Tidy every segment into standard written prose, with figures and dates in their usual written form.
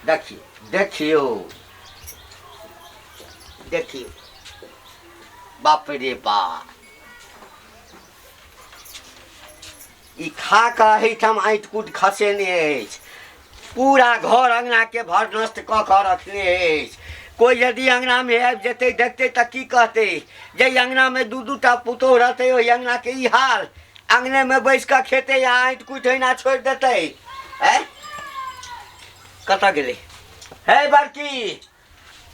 देखियौ देखियौ देखियौ बाप रे बाप ई खा कऽ एहिठाम आँटि कूटि खसेने अछि पूरा घर अङ्गनाके भर नष्ट कऽ कऽ रखने अछि कोइ यदि अङ्गनामे आबि जेतै देखतै तऽ की कहतै जाहि अङ्गनामे दू दू टा पुतोहु रहतै ओहि अङ्गनाके ई हाल अङ्गनेमे बैस कऽ खेतै आ आँटि कूटि ओहिना छोड़ि देतै आँय कतऽ गेलै हे बड़की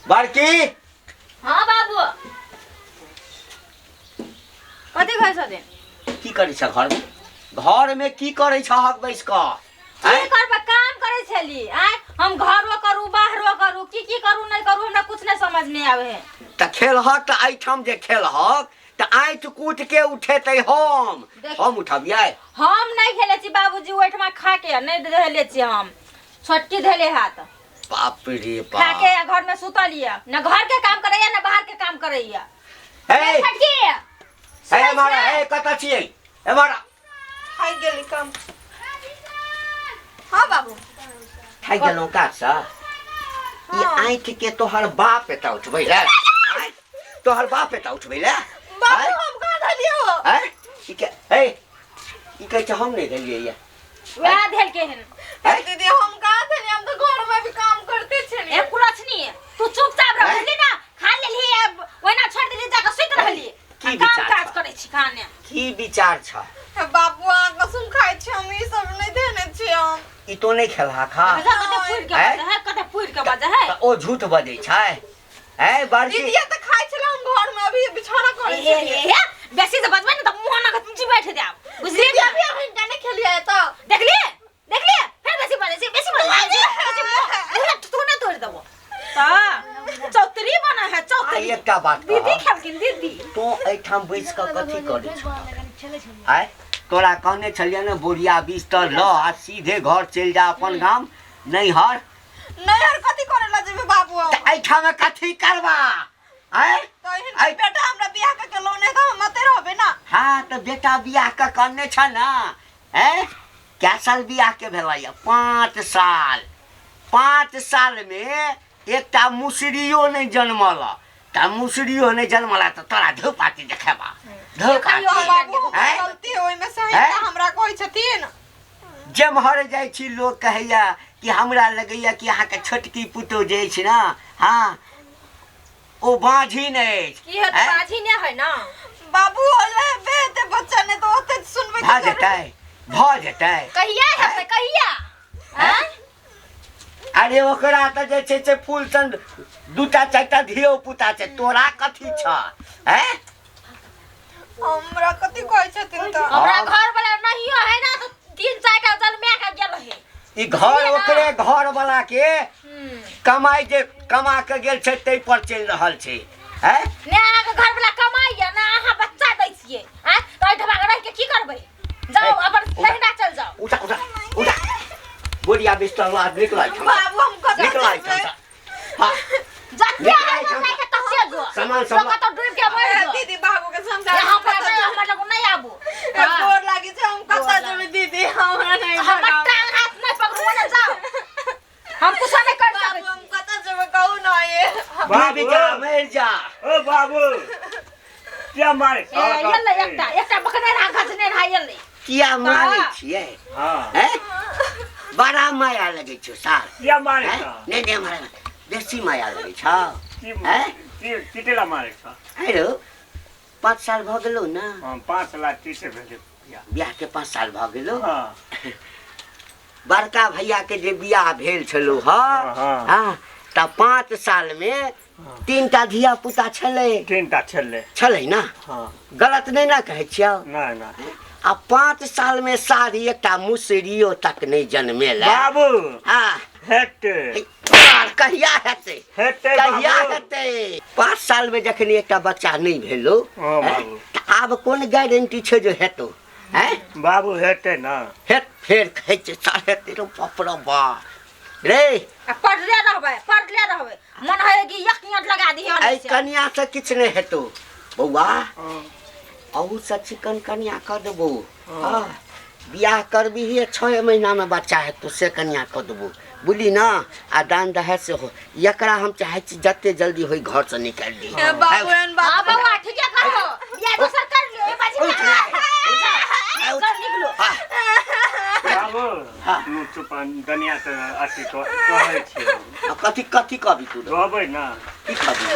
बड़की हाँ बाबू कथी कहै छथिन की करै छ घरमे घरमे की करै छहक बैस कऽ की आँय? करबै काम करै छली आँय हम घरो करू बाहरो करू की की करू नहि करू हमरा कुछ नहि समझ में आवे है तऽ खेलहक तऽ एहिठाम जे खेलहक तऽ आँटि कूट के उठेतै हम देख। हम उठबियै हम नहि खेले छी बाबूजी ओहिठमा खा के नहि धैले छी हम छोटकी धैले हाथ बाप रे खा के बाप घर में सुतल ये न घर के काम करैया न बाहर के काम करैया हे छोटकी हे मारा हे कतऽ छियै हे मारा खाइ गेली काम हाँ बाबू खाइ गेलहुँ काजसँ ई आँखि के तोहर बाप एतऽ उठबै लए आँय? तोहर बाप एतऽ उठबै लए बाबू आँय? हम कहाँ धलियो आँय? ई के हे ई कहै छै हम नहि देलियै ये वएह धेलके हन आँय? दीदी हम कहाँ धलियै हम तऽ घर में भी काम करते छलियै ए कुलछनी तू चुपचाप रह आँय? बुझली ना खा लेलही अब ओहिना छोड़ देली जाके सुति रहली की आ काम विचार काज छह? करै छी खाने की विचार छ बाबू अहाँ कसम खाइ छी हम ई सब नहि देने छी हम ई तो नहि खेलहा खा कते फुरि के आँय? बजै है कते फुरि के बजै है तऽ ओ झूठ बजै छै है बड़की दीदी तऽ खाइ छलै हम घर में अभी बिछौना करै ए, छलियै ए, ए, बेसी से बजबै ने तऽ मुँह ना के बैठ जाब बुझलियै दीदी ने अभी अहाँ हिनका नहि खेलियै तऽ देखलिए देखलिए फेर बेसी बजै छै बेसी बजै छै बेसी मुँह तू ने तोड़ि देबो तऽ चौतरी बना है आ चौतरी एकटा बात दीदी कहब खेलखिन दीदी तों एहिठाम बैस कऽ कथी करै छह आय तोरा कहने छलियै ने बोरिया बिस्तर लऽ आ सीधे घर चलि जा अपन गाम नैहर नैहर कथी करे ला जेबै बाबू हम तऽ एहिठाम कथी करबा आय तऽ एहन बेटा हमरा बियाह कऽ के लौने तऽ हम एतै रहबै ना हाँ तऽ बेटा बियाह कऽ कहने छ ने हैं कै साल बियाह के भेलैया 5 साल 5 सालमे एकटा मुसरियो नहि जनमल तऽ मुसरियो नहि जनमल तऽ तोरा धूपाती देखेबा कहियो बाबू धूपाती हैं? गलती ओहिमे से हैं? हमरा कहै छथिन जेम्हर जाइ छी लोक कहैया कि हमरा लगैया कि अहाँके छोटकी पुतोह जे अछि ने हँ ओ बाँझिन अछि की हेतै हैं? बाजी नहि है ना बाबू होले बे ते बच्चा ने तो ओते सुनबे भऽ जेतै भऽ जेतै कहिया हेतै कहिया आँय? अरे ओकरा तऽ जे छै से फूल सन दूटा चारिटा धियो पुता छै तोरा कथी छ हैं हमरा कथी कहै छथिन तऽ हमरा हाँ। घर वाला नहियो है ना तो तीन चार टा जन्मे के गेल है ई घर ओकरे घर वाला के कमाई जे कमा के गेल छै ताहि पर चलि रहल छै हैं ने अहाँ के घर वाला कमाइया ना अहाँ बच्चा दै छियै आँय तऽ एहिठमा रहि के की करबै जाओ ए, अपन उठा। नहिरा चल जाओ उठा उठा उठा बोरिया बिस्तर ला निकल एहिठाम बाबू हम कतऽ निकल एहिठाम जेबै? से। हाँ जते निकल है एहिठाम जाय के तते जो सामान सब तो कतौ डूब के मर जो दीदी बाबू के समझा हमरा नहि हमर लग नहि आबू गोर लागी छै हम कतऽ जेबै दीदी हमरा नहि हमर भगाउ। टांग हाथ नहि पकड़ू ने जाओ हम कुछो नहि कर सकै बाबू हम कतऽ जेबै कहू ना ये डूबि जा मरि जा ओ बाबू किया मारे छी। ए, एलै एकटा एकटा बकने रहा घसने रहा एलै किया मारै छियै हाँ हैं बड़ा माया लगै छौ सार किया मारे हैं? छ नहि नहि हमरा बेसी माया लगै छौ की हैं की किटेला मारे छ है रौ 5 साल भऽ गेलौ ने हाँ 5 लाख तीसे भेलै बियाह। बियाहके 5 साल भऽ गेलौ हाँ बड़का भैया के जे बियाह भेल छलौ हँ हाँ। हाँ तऽ 5 सालमे तीनटा धिया पुता छलै तीनटा छलै छलै ने हाँ गलत नहि ने कहै छियौ नहि नहि आ 5 सालमे सारी एकटा मुसरियो तक नहि जनमेला बाबू हाँ हेतै हे, तोहर कहिया हेतै हेतै कहिया बाबू हेतै 5 सालमे जखन एकटा बच्चा नहि भेलो हँ, हैं, बाबू। तऽ आब कोन गारंटी छै जे हेतौ हैं बाबू हेतै ने हेत फेर कहै छै साढ़े तेरह बाप रे बाप रे आ पढ़ले रहबै पढ़ले रहबै मन है कि एक मिनट लगा दिहे एहि से। कनियासँ किछु नहि हेतौ बौआ हँ। अहूसँ चिकन कनिया कऽ देबौ हँ बियाह करबिही 6 महीनामे बच्चा हेतौ से कनिया कऽ देबौ बुझली न। आ दान दहेज से हो, एकरा हम चाहै छी जते जल्दी होई घर से निकालि दी। बाबू एहन हां बात बौआ ठीक है करो, या दोसर कर लियो, ए बाजी कर निकलो। बाबू हाँ। चुप दनिया के अथी कहै छियै। आ कथी कथी कहबी तू? रहबै ना। की कहबी?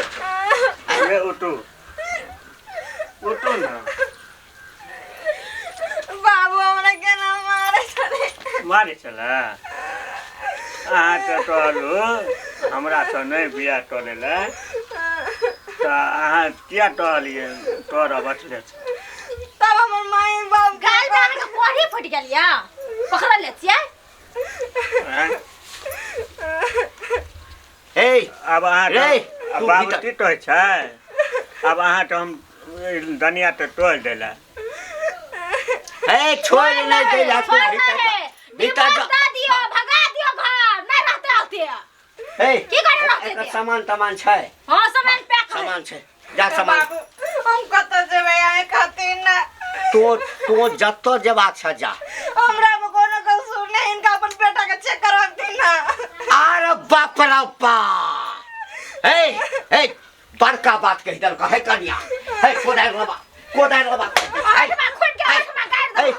रे उठू उठू ना। बाबू हमरा केना मारै छलै। मारै छलै? अहाँके कहलू हमरासँ नहि बियाह करै लए, तऽ अहाँ किया कहलियै करब अथले? तब हमर माय बाप गाल में अहाँके कोढ़ी फटि गेल या पकड़ल ले छियै। आँय? ए आब अहाँके रे, आब तू बाबू भीतर- की कहै छै? आब अहाँके हम दनिया तऽ टोलि देला। ए छोड़ नहि दै ला तू, छोड़ भीतर जा। नहीं भीतर डिवोर्स जा। दे दियो, भगा दियो घर, नहीं रहते होते। ए की करे रहते एकर ते? सामान तमान छै? हां सामान पैक है। सामान छै, जा सामान। बाबू हम कतऽ जेबै अहाँ खातिर ना? तो तो जतऽ जेबाक छ जा। हमरा में कोनो कसूर नहीं, इनका अपन बेटा के चेक करबथिन ना। अरे बाप रे बाप, ए ए बड़का बात कहि देलक हे कनिया। हे कोदारि लबा, कोदारि लबा। हाथमा खोल के हाथमा गाड़ ए दो,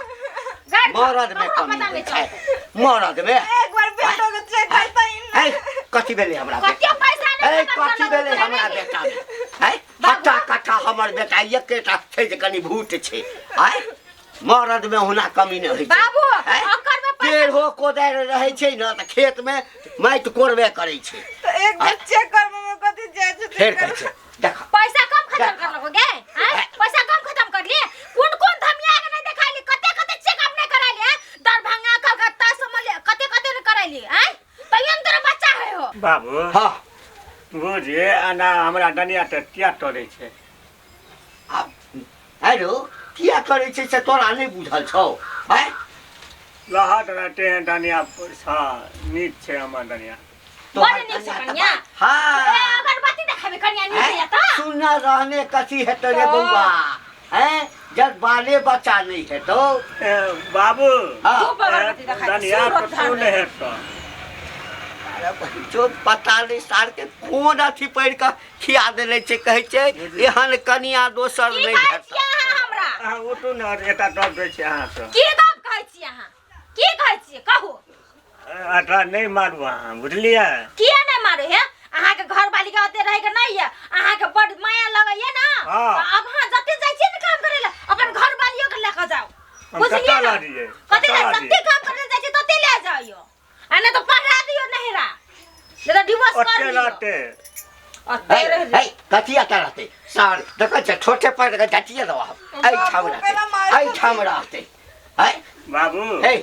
गाड़ दो। मरद में ककरो कमी पता होइ नहीं छै चलतै। मरद में। एक बार बेटो के चेक करतै ए कथी भेलै हमरा बेटा? कते पैसा नहीं ए खतम कथी करलक भेलै तोरा हमरा नहीं? बेटा में? है हट्टा कट्ठा हमर बेटा एकेटा छै जे कनि भूत छै। आय मरद में हुना कमी नहि होइ छै। बाबू हैं? ओकर में पैसा टेढ़ो कोदारि रहै छै ने तऽ खेत में माटि कोड़बे करै छै। तऽ एक बेर चेक करबै में कथी जाइ छै? फेर कहै छै देख पैसा कम खत्म देख। करलको गे? हैं पैसा कम खत्म कर लिए? कोन कोन धमिया के नहीं देखाइली, कते कते चेकअप नहीं कराइली? हैं दरभंगा कलकत्ता समझ कते कते नहीं कराइली? हैं तैयो ने तोरा बच्चा है हो। बाबू हाँ बुझे एना हमरा दनिया तऽ किया तोड़ै छै? आब हेलो किया करै छै से तोरा नहि बुझल छौ? हैं लहत रहते हैं दनिया हाँ नीक छै हमर दनिया। बड़ नीक छै कनिया। ए हाँ अगरबत्ती देखाबे कनिया नीक है त। सुनर रहने कथी हेतौ रे बौआ? हैं जब बाले बच्चा नहीं हेतौ। ए, बाबू हाँ धूप अगरबत्ती देखाइ दनिया कतौ नहि हेतौ। अरे जो पता नहीं सार के कोन अथी पढ़ि कऽ खिया देने छै, कहै छै एहन कनिया दोसर की नहि कहै भेटत। छियै अहाँ हमरा? अहाँ उठू ने, एकटा गप दै छी अहाँसँ। की गप कहै छियै अहाँ? की कहै छियै कहू? एकरा नहि मारू अहाँ, बुझलियै? किया नहीं मारे है? अहाँ के घर वाली के ओते रहे के नहीं है, अहाँ के बड़ माया लगैया ना। हाँ। तऽ अब अहाँ जते जाइ छियै ने काम करे ला, अपन घर वालियो के लऽ के जाउ। हम बुझलियै कतऽ ना? लऽ जइयै? कते कतऽ लऽ लऽ जते जइयै? काम करे ला जाइ छियै तते लए जाइयो, आ नहि तऽ पढ़ा दियौ नहिरा, नहि तऽ डिवोर्स कर ओते लियौ। रहतै। ओते है रह है कथी एतऽ रहतै सार? देखै छै छोटे पर झटिए देबऽ हम। एहिठाम बाबू, रहतै, केना मारै एहिठाम रहतै। है बाबू हे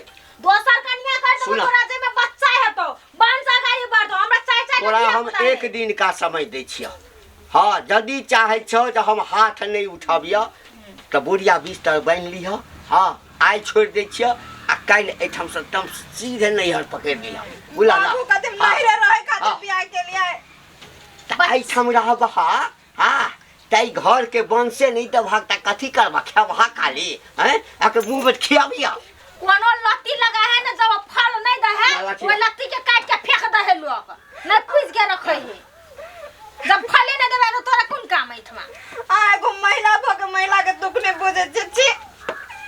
दोसर कनिया कर देबो सुना। तोरा, जाहिमे बच्चा हेतौ वंश अगाडि बढ़तौ। हमरा चारि चारि तोरा धिया हम पुता एक है। दिन का समय दै छियह। हाँ यदि चाहै छौ जे हम हाथ नहि उठबियह तऽ बुढ़िया बिस्तर बान्हि लिहऽ। हाँ आइ छोड़ि दै छियह आ काल्हि एहिठामसँ एकदम सीधे नैहर पकड़ि लिहऽ, बुझलह ना? बाबू कथी हाँ। नहिरे रहै खातिर हाँ। बियाह केलियै? तऽ एहिठाम रहबह हाँ तै घर के वंशे नहि देबहक तऽ कथी करबह? खेबह खाली? हैं एकर मुँहमे खियाबियह? कोनो लत्ती लगा है ने, जब फल नहीं दे है ना, लत्ती वो लत्ती के काट के फेंक दे है लोग, नहीं पूछ के रखे है। जब फले नहीं देबे तो तोरा कोन काम एहिठमा? अहाँ एगो महिला भऽ के महिला के दुःख नहि बुझै छियै, छी।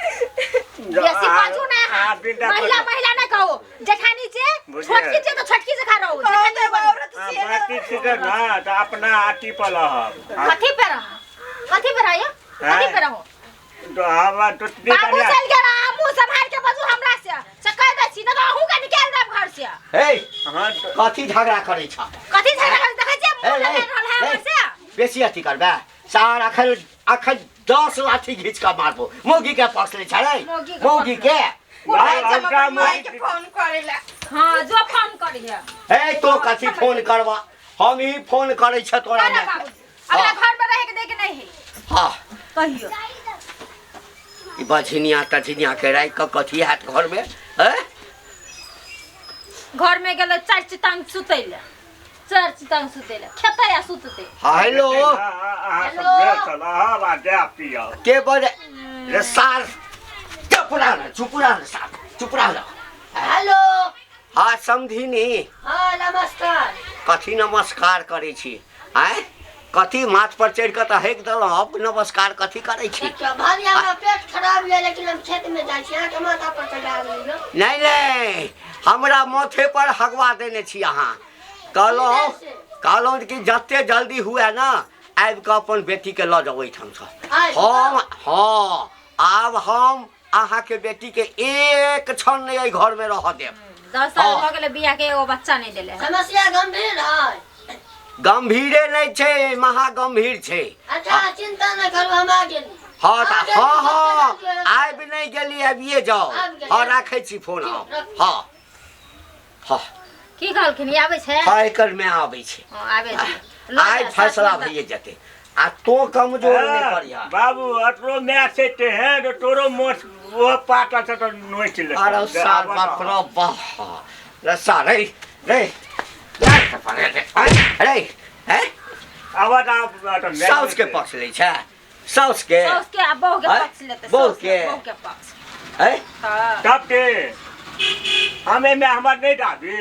बेसी बाजू ना अहाँ। अहाँ बिना महिला बजल। महिला नहीं कहो, जेठानी छे बुझलियै। छोटकी छे तो छोटकी से खा रहो, कहू जेठानी तऽ एगो बनो। औरत अहाँ छियै ने। बाती छिकै ना तऽ अपना आटी पर रहब। हाँ, कथी पे रहो? कथी पे रहो? कथी पे रहो? तो आब तो बाबू चल गेल, अहाँ मुँह सम्हारि के बाजू हमरा से, से कहि दै छी, नहि तऽ अहूँ के निकालि देब घर से। हे हाँ तऽ कथी झगड़ा करै छ? कथी झगड़ा करै देखै छियै मुँह हे, लगा हे, रहल है हे, हमर से। बेसी अथी करबै सार अखन अखन 10 लाठी घीच कऽ मारबो। मौगी के पकड़ले छलै मौगी के मौगी के। जाइ छी हम हमरा अपन माय के मौगी- फोन करै लए। हाँ जो फोन करिहे। हे तो कथी फोन करबा? हम ही फोन करै छ तोरा करा माय के। बाबूजी, अगला घर में रहे के दे के नहीं है। हाँ कहियो ई बझिनिया तझिनिया के राखि कऽ कथी हैत घर में? हैं घर में गेलै चारि चितांग सुतै ले, चारि चितांग सुतै ले, खेतै आ सुततै। हाँ हेलो अहाँ सब हेलो। गेल छल रहब आ जायब पियब। के बजे रे सार? चुप रह ना, चुप रह ना सार, चुप रह ना। हेलो। हाँ समधिनी। हाँ नमस्कार। कथी नमस्कार करै छी? आँय, कथी माथ पर चढ़ि कऽ तऽ हेक देलहुँ, अब नमस्कार कथी करै छी? देखियौ भाभी, हमरा पेट खराब यऽ, लेकिन हम खेत में जाइ छी, अहाँके माथा पर चढ़ा गेलियौ। नहि नहि, हमरा माथे पर हगवा देने छी अहाँ। कहलहुँ कहलहुँ कि जते जल्दी हुए ने आबि कऽ अपन बेटीके लऽ जाउ एहिठामसँ। हम हँ, आब हम अहाँके बेटीके एक क्षण नहि एहि घरमे रहऽ देब। 10 साल हाँ। भऽ गेलै बियाह के, एगो बच्चा नहि देले। समस्या गंभीर है। गंभीरे नहि छै, महा गंभीर छै। अच्छा चिंता नहि करू, हम आ गेली। हँ तऽ आ गेली, हँ हँ, जते जल्दी आबि नहि गेली, आबिये जाउ। आबि गेली। हँ, राखै छी फोन हम। ठीक, रखू। हँ हँ। की कहलखिन, ई आबै छै? हँ, एकर माय आबै छै। हँ, आबै छै। लऽ आइ जा, फैसला साथ मे भइए जेतै, आ तो कमजोर नहि करिह। बाबू, अटरो my छै तेहन, तोरो मोछ ओ पाटल छै तऽ नोचि लेतौ। अरे सार बाप रे बाप, रे सार, रे रे रे रे, आवाज आब साउस के पक्ष लै छै, साउस के, साउस के आ बहू के आँय? पक्ष लेतै। बहू साउस के? बहू के पक्ष। हैं? हँ। तब के हमे में हमर नहीं दाबी,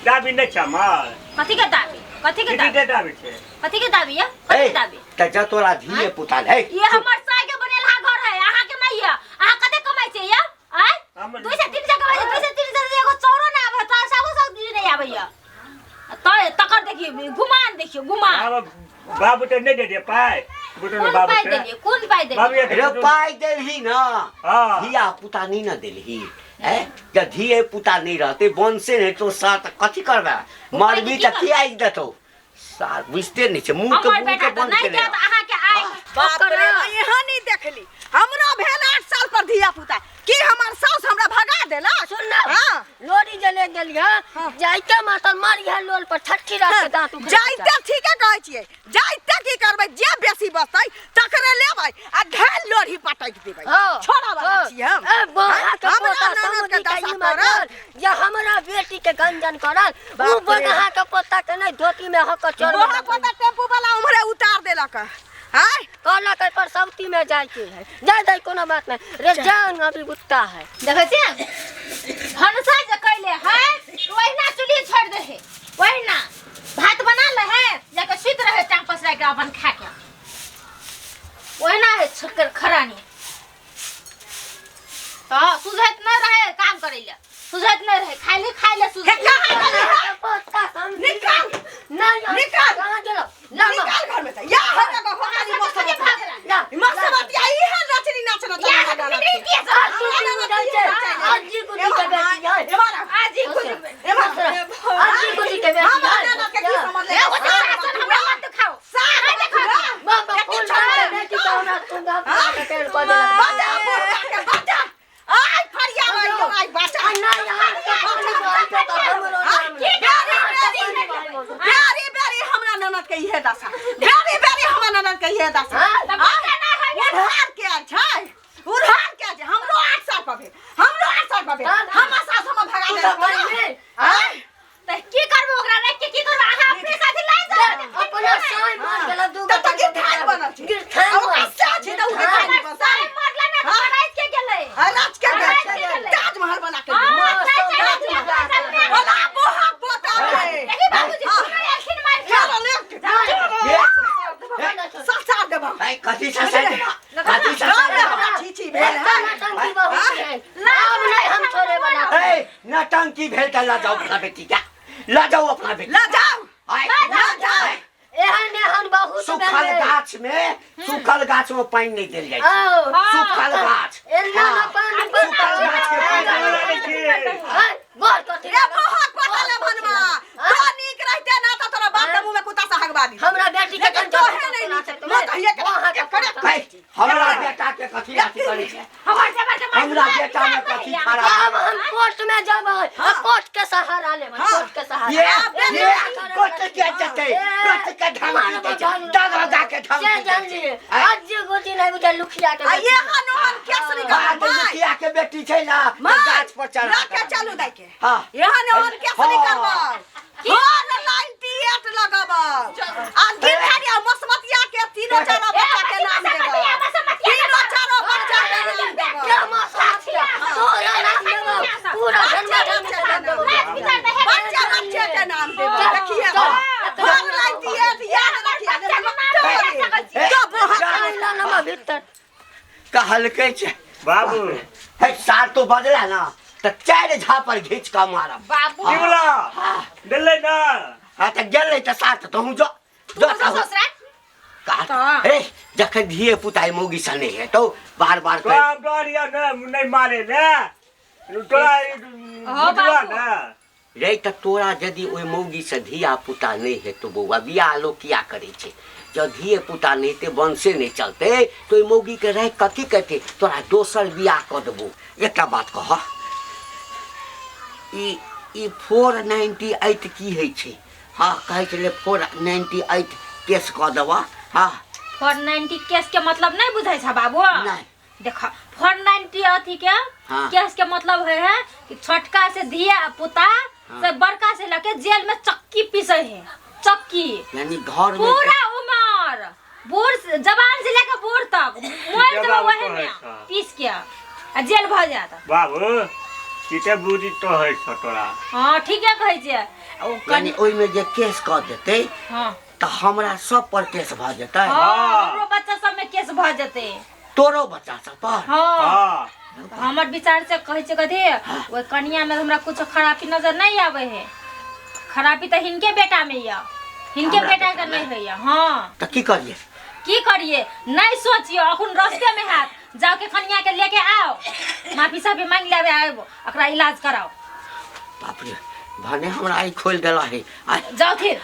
दाबी नहीं छै हमर। कथी के दाबी? कथी के दीदी दाबी? के दाबी छै। कथी के दाबी ये? कथी ए, के दाबी? तऽ जँ तोरा धिये पुता है, ये हमर साय के बनेल हा घर है, अहाँ के नहीं है। अहाँ कते कमाइ छियै ये? आँय? 200 300 कमाइ छियै, 200 300 एगो चौरो नहि आबै, तऽ साबो सब्जी नहि आबैया। तऽ तकर देखियौ गुमान, देखियौ गुमान। बाबू तऽ नहीं दे दे पाइ। बुटो कोन बाबू पाइ से। देलियै? कोन पाइ बाबू देलियै? रे पाइ देलही न, हाँ। धिया पुता नहीं न देलही। हैं, जब धिये पुता नहीं रहते, वंशे नहीं तो साथ कथी करबे? मरबी तऽ की आगि देतौ? सार बुझते नहीं छै, मुँह के हमर मुँह बेटा के तऽ बंद नहि केने देत अहाँके आइ। बाप रे, यहाँ नहीं देखली, हमरो भेल 8 साल पर धिया पुता, की हमर सास हमरा भगा देलक? सुन ना। हाँ। लोरी जले गेलियै, जाइते मास्टर मारिहे लोल पर छठी रात के दांत उखड़ि जाइते ठीके कहै छियै, जाइते की करबै? जे बेसी बचतै तकरे लेबै आ घायल लोढ़ी पटकि देबै। हाँ, छोड़ा वाला हाँ। छियै हम। ए, बौआ के हमरा पोता ननद के समुदी के दशा ई मरल, करत। जे हमरा बेटी के गंजन करल, उ बाप रे। बगहा के पोता के नहीं धोती में हक चोर बौआ पोता टेम्पू वाला उम्हरे उतार देलक। आय कहलक एहि पर सब्जी में जाय के है, जाय दे, कोनो बात नहीं रे, जान अभी गुत्ता है। देखै छियै भनसा जे कैले है, ओहिना चुल्ही छोड़ि दे है, ओहिना भात बना ले है, जाके सुति रहे टांग पसरा के अपन खा के, ओहिना है छक्कर खरानी। तऽ सुझैत नहि रहे काम करै ले, सुझैत नहि रहे, खाली खाइ ले सुझैत। हे, कहाँ गेली है? पोता समझी निकाल। नहीं, निकाल। कहाँ गेलो? ला, निकाल घर में से। या हमरा को होतारी मस्त भागला। मस्त बतिया, ई है नचनी नाचना या चला गाना। मिली के सब। आज जी गुदी के बेटी है, आज जी गुदी के बेटी है। एमारा आज ही खुद एमारा आज जी गुदी के बेटी हमरा है। ननद के की समझ ले? एगो सासन हमरा मत देखाओ। साग नहि देखाओ। बाप फूल के बेटी के हमरा सुंदर के पेड़ पर देलक। बचा बुढ़वा के बचा, आइ फरिया मारियो, आइ बचा। आ नहीं, अहाँ के पानी बहतै तऽ हमरो नाम बेरी बेरी बेरी बेरी हमरा ननद के इहे दशा, बेरी बेरी हमरा ननद के इहे दशा। हाँ? तऽ बच्चा नहि है। उधार के आयल छै, उधार के आयल छै। हमरो 8 साल पर भेल, हमरो 8 साल पर भेल, हाँ। हमर सास हमर भगा तू देलक। तऽ कहली, आँय? तऽ की करबै ओकरा राखि के? की करबै अहाँ अपने साथे लाइ जाउ। अपना साई मर गेल दू तब तऽ गिरथान बनल छै। गिरथान आ ओकरा बनल। सास छै तऽ ओ गिरथान हमर बनल। साय मरला ने हाँ। तऽ राति के गेलै। आ राज के गेल राज के छै। गेलै। ताजमहल बना के हाँ, गेल। साय साय साय साय साय। बोला बोहा पोता रे। देखी बाबूजी, हाँ। सुनै एलखिन मारि के। चलो ले। ये, ससा देबा। है, कथी ससा देबा? कथी ससा गाँव में देबा? हमरा छीछी भेल एकटा है। नौटंकी बहुत है। आब नहीं हम छोड़े वाला। ए, नौटंकी भेल तऽ लऽ जाउ अपना बेटी के, लऽ जाउ अपना बेटी। लऽ जाउ। आइ, लऽ जाउ। आइ, एहन एहन बहुत सूखल भेलै। गाछ में, सूखल गाछ में पानि नहि देल जाइ छै। आओ। सूखल गाछ। एना न हाँ। पानी सूखल गाछ के पानि बोला छी। हाँ, गोर कथी रे लागल? बोहा पोता ले भनमा। तो नीक रहिते ना तऽ तोरा बाप के मुंह में कुत्ता से हगवा दी। हमरा बेटी के लेकिन कंजर तोहे नहीं नीक। मोह तऽ हिये के करे। है, हमरा बेटा के कथी अथी करै छै? हमर जबर के मारि हमरा के बेटा में कथी खराब? आब हम कोर्ट में जेबै आ कोर्ट के सहारा लेबै, हाँ। कोर्ट के सहारा। ये ये कोट के जते, कोट के धमकी दै छै, दरोगा के से धमकी दै जान छै। लिए आज जे गोटी नहीं बुझा लुखिया के आ ये हनुमान केस नहीं बात करबै। लुकिया के बेटी छै ना, तऽ माय, गाछ पर चढ़ा लऽ के चलू दाइ के। हाँ। एहन एहन केस नहीं हाँ। करबै। हर 98 लगबै। आ गिरधारी आ मसमतिया के तीनो चारो बच्चा के नाम देबै। तीनो चारो बच्चा के नाम देबै। क्या मसाला तोरा नाम देबो, पूरा धनमा धम के नाम देबो। कहलकै छै। बाबू हे सार तो बजला ना तऽ चारि झापर घीच कऽ मारब। बाबू की बोला गेलै ना? हाँ तऽ गेलै तऽ साथ तहूँ जो तू जो जो ससुराल काट हे जखन धिये पुता मौगी से नहीं है तो बार बार तोरा हम डरिया ने नहीं मारे ने तोरा। हाँ, बुझला बाबू। ने रे तऽ तोरा यदि ओहि मौगी से धिया पुता नहीं हेतौ बौआ, बियाह लोक किया करै छै? जब धिये पुता नहीं हेतै, वंशे नहीं चलतै, तऽ ओहि मौगीके राखि कऽ की करतै? तोरा दोसर बियाह कऽ देबौ। एकटा बात कह, ई ई 498 की होइ छै? हाँ कहै छलै 498 केस कऽ देबऽ। हाँ 490 केस के मतलब नहीं बुझै छ बाबू? नहि। देख 490 अथी के हाँ। केस के मतलब है, है कि छोटका से धिया पुता से बड़का से लके जेल में चक्की पीसे है, चक्की। यानी घर में पूरा उमर बूढ़ से- जवान से लेके बूढ़ तक मर के जब बाबू वही कहै में छ? पीस के आ जेल भ जात। बाबू सीते बुद्धि तो है छौ तोरा। हाँ ठीके कहै छियै। ओ यानी ओहिमे जे केस कऽ देतै हाँ तऽ हमरा सब पर केस भऽ जेतै। हाँ हमरो बच्चा सब में केस भ जेतै। तोरो बच्चा सब पर? हाँ। हाँ हमर विचार से कहै छै कथी, ओहि कनिया में हमरा कुछ खराबी नजर नहीं आवे है। खराबी तऽ हिनके बेटा में यऽ, हिनके हमरा बेटा के बेटा में? नहीं है। हाँ तऽ की करियै? की करिए नहीं सोचियो, अखन रस्ते में हाथ जाओ के कनिया के लेके आओ, माफी साफी मांग लेबे, आबो एकरा इलाज कराओ। बाप रे, भने हमरा आइ खोलि देला है। आइ जाओ फिर।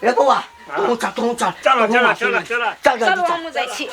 रे बौआ, तू चल, तू चल। चलो, तू चलो, माफी चलो, मांग। चलो। चल जल्दी चलो चल। हमहूँ जाइ छी।